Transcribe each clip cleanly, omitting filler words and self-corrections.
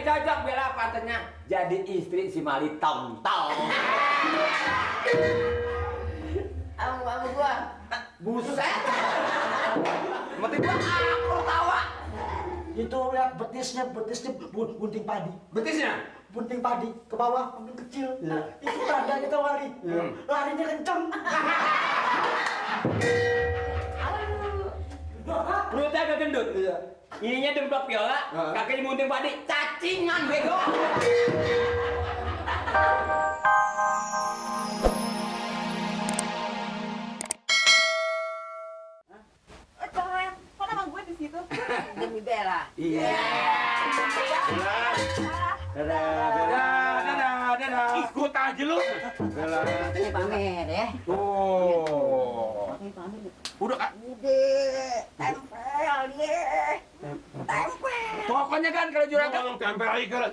cocok Bella partnernya jadi istri si Mali Tong Tong. Sama gua. Buset. Mati gua aku tawa. Itu lihat betisnya bunting padi. Betisnya? Bunting padi ke bawah, bunting kecil. Itu tandanya tuh lari. Larinya kenceng. Perutnya agak gendut. Iya. Ininya demplok piola, kakinya bunting padi, cacingan bego. Kok nama gue di situ? Demi Bella. Iya. Dadah. Ikut aja lu. Bella. Ini pamer ya. Tuh. Ini pamer. Udah Kak. Udah, tempel dia. Tempel. Pokoknya kan kalau juragan tempel lagi kalau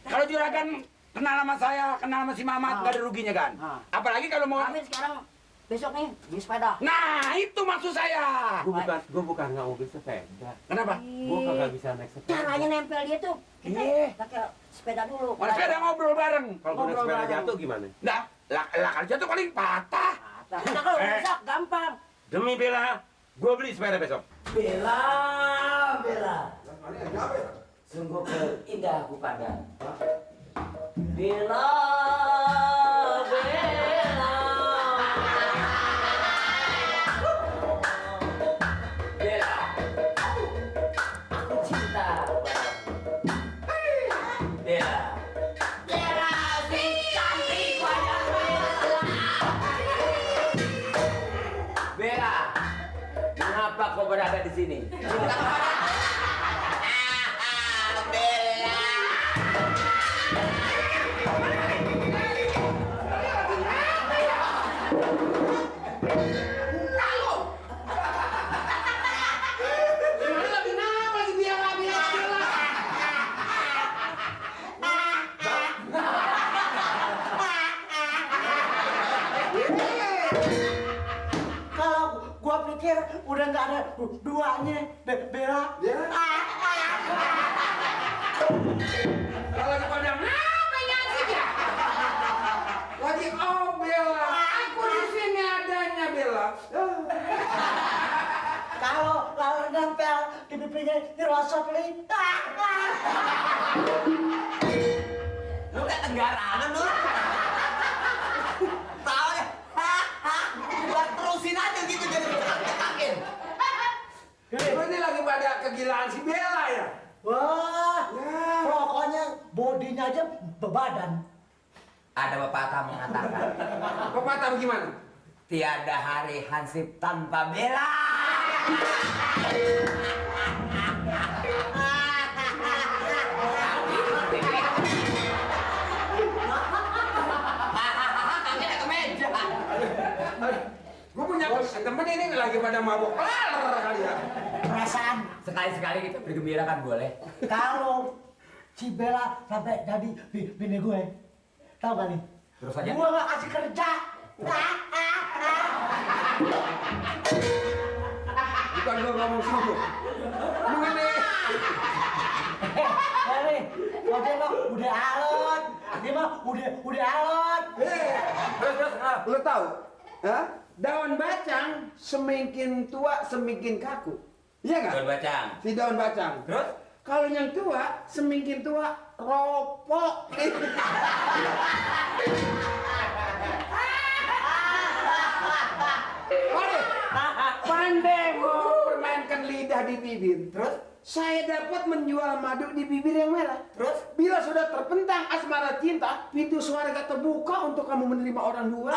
kalau juragan kenal sama saya, kenal sama si Mamat, nggak ada ruginya kan. Apalagi kalau mau. Pamer sekarang besok nih di sepeda. Nah, itu maksud saya. Gue bukan nggak mobil sepeda. Kenapa? Gue kagak bisa naik sepeda. Caranya nempel dia tuh. Kita Iya. pakai sepeda dulu. Mana sepeda ngobrol bareng. Kalau gue naik Ngobrol sepeda bareng. jatuh gimana? Nah, lah kalau jatuh paling patah. Nah, kalau rusak gampang. Demi Bella, gue beli sepeda besok. Bella. Sungguh indah aku pandang. Bella. Bella. Aku cinta padamu. Bella. Bella si cantik wajah Bella. Mengapa kau berada di sini? Kalau gua pikir udah nggak ada duanya, Bella. Kalau lagi pada ngapain sih ya? Lagi Bella. Aku di sini adanya Bella. Kalau nempel di pipinya nyerosot li. Lu kayak tenggarangan lu. Tahu ya? Buat terusin aja gitu jadi tekakin. Ini lagi pada kegilaan si Bella ya. Wah, pokoknya bodinya aja bebadan. Ada pepatah mengatakan, Pepatah gimana? tiada hari hansip tanpa Bella. Gue punya temen ini lagi pada mabok kelar kali ya. Perasaan Sekali-sekali kita bergembira kan boleh. kalau si Bella sampai jadi bini gue, tahu gak nih? Terus aja. Gue gak kasih kerja. Bukan gue ngomong sama mengenai Nih, dia mah udah alot. Dia mah udah alot. terus lo tahu? Daun bacang semakin tua semakin kaku. Iya nggak? Daun bacang. Si daun bacang. Terus? Kalau yang tua semakin tua ropok. Waduh, pandai mempermainkan lidah di bibir. Terus? Saya dapat menjual madu di bibir yang merah. Terus? Bila sudah terpentang asmara cinta, pintu surga terbuka untuk kamu menerima orang dua.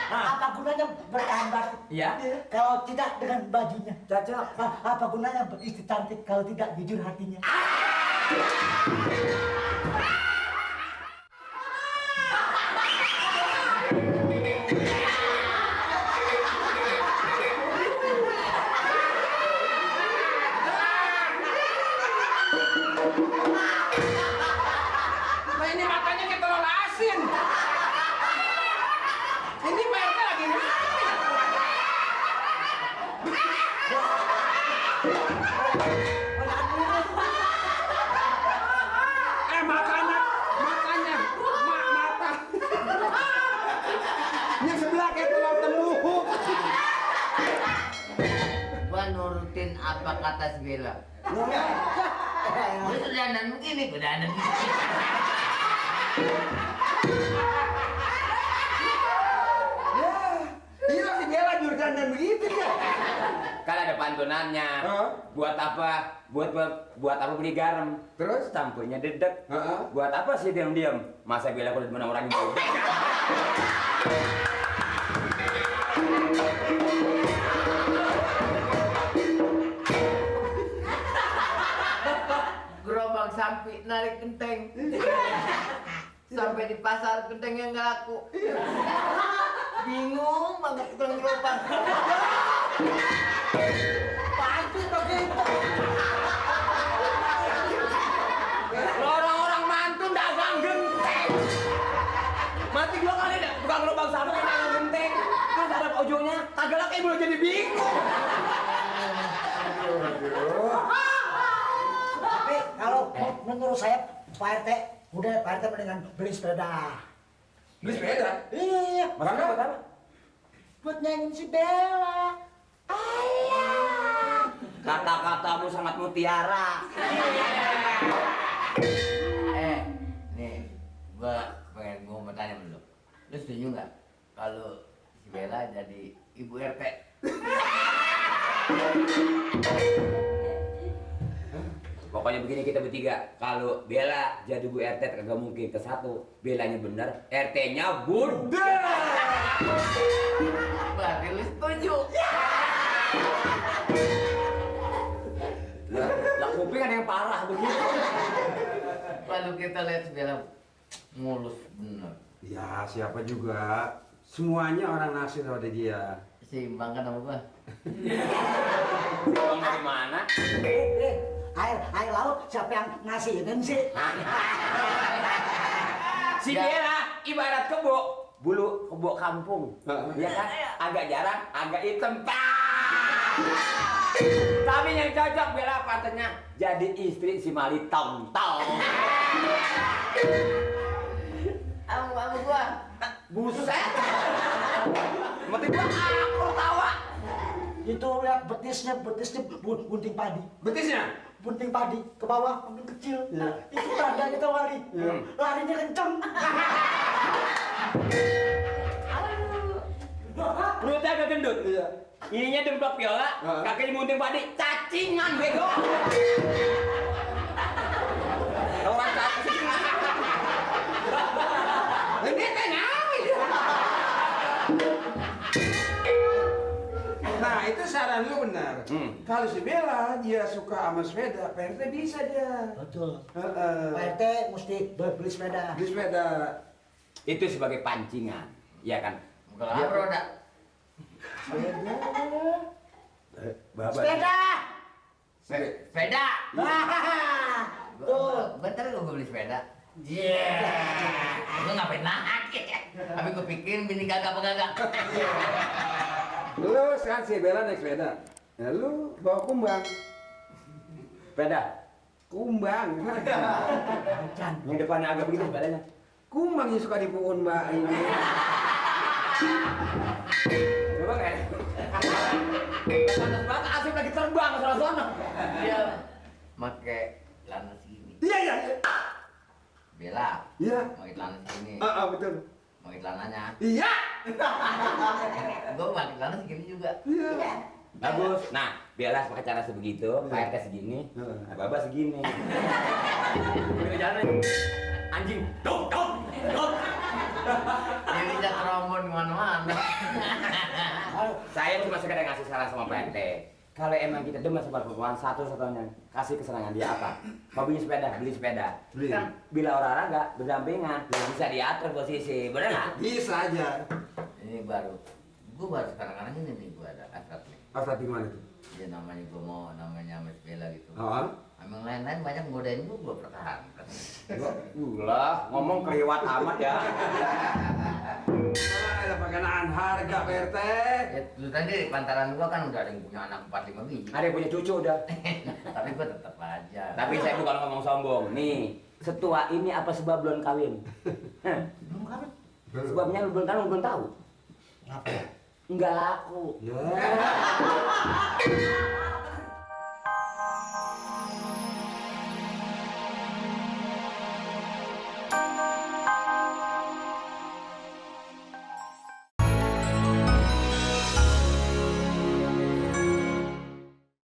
Apa gunanya bertahan batuk? Iya. Kalau tidak dengan bajunya. Cocok. Apa gunanya beristri cantik kalau tidak jujur hatinya? Nah ini matanya kayak telur asin. Ini mereka lagi nangis. kata si Bella. Lu tuh dandan begini, gue dandan begini. Iya si Bella Jordan dan begitu ya. Kan ada pantunannya. Buat apa? Buat apa beli garam? Terus? Sampurnya dedek. Heeh. Buat apa sih diam-diam? Masa Bella kudu demen orang yang bodoh? Gerobak sampai narik genteng. Sampai di pasar gentengnya nggak laku. Bingung banget tukang gerobak. Pasti begitu. Orang-orang mantun dagang genteng. Mati dua kali dah tukang lubang sampai dagang genteng. Terus ada ujungnya kagak laku ibu jadi bingung. Tapi kalau menurut saya Pak RT, udah Pak RT mendingan beli sepeda. Beli sepeda? Iya. Maksudnya buat apa? Buat nyanyiin si Bella. Alah. Kata-katamu sangat mutiara. Nih, gua mau tanya dulu. Lu setuju nggak kalau si Bella jadi ibu RT? Pokoknya begini kita bertiga, kalau Bella jadi Bu RT kagak mungkin ke satu, Bellanya bener, RT-nya bunda. Berarti lu setuju. Lah kuping ada yang parah begitu. Lalu kita lihat si Bella mulus bener. Ya siapa juga. Semuanya orang naksir sama dia. Seimbang kan sama gua. Uang dari mana? Air laut siapa yang ngasihin sih? Si Bella ibarat kebo, bulu kebo kampung. Ya kan? Agak jarang, agak hitam. Tapi yang cocok Bella patentnya jadi istri si Mali Tong Tong. Sama gua. Buset. Mati gua aku tawa. Itu lihat betisnya bunting padi. Betisnya? Bunting padi ke bawah makin kecil. Itu tandanya tuh lari. Larinya kenceng. Perutnya agak gendut. Iya. Ininya demplok piola, kakinya bunting padi, cacingan bego. Orang cacingan. Ini teh ngawi. Nah itu saran lu benar. Kalau si Bella dia suka sama sepeda, PRT bisa dia. Betul. Heeh. Pak RT mesti beli sepeda. Beli sepeda. Itu sebagai pancingan, ya kan? Kalau apa roda? Sepeda. Sepeda. Tuh. Bentar gua beli sepeda. Gua ngapain naik? Tapi gua pikir bini kagak apa kagak. Lu sekarang si Bella naik sepeda. Ya lu bawa kumbang. Sepeda. Kumbang. Yang depannya agak begitu sepedanya. Kumbang yang suka dipuun mbak ini. Coba nggak ya? Panas banget, asip lagi terbang ke sana. Dia make celana segini. Iya iya. Bella. Iya. Make celana segini. Betul. Make celananya. Iya. Gua make celana segini juga. Iya. Bagus. Nah, Bella pakai cara sebegitu, Pak RT segini, nah, Baba segini. Ini jalan anjing. Dong. Ini bisa terombon kemana-mana. Saya cuma sekedar ngasih saran sama Pak RT. Kalau emang kita demen sama perempuan, satu-satunya kasih kesenangan dia apa? Mau beli sepeda. Beli. Kan bila olahraga berdampingan, bisa diatur posisi, bener nggak? Bisa aja. Ini baru. Gua baru sekarang ini nih gua ada hasrat nih. Asal di mana tuh? Ya namanya gua mau namanya Miss Bella gitu. Oh. Emang lain-lain banyak ngodain gua pertahankan. Ulah, ngomong keliwat amat ya. Ada pakanaan harga PRT. Ya, lu tadi di pantaran gua kan udah ada yang punya anak 4-5 biji. Ada yang punya cucu udah. Tapi gua tetap aja. Tapi saya bukan ngomong sombong. Nih, setua ini apa sebab belum kawin? Hah? Belum kawin. Sebabnya lu belum tahu, belum tahu. Ngapa? Enggak laku. Ya.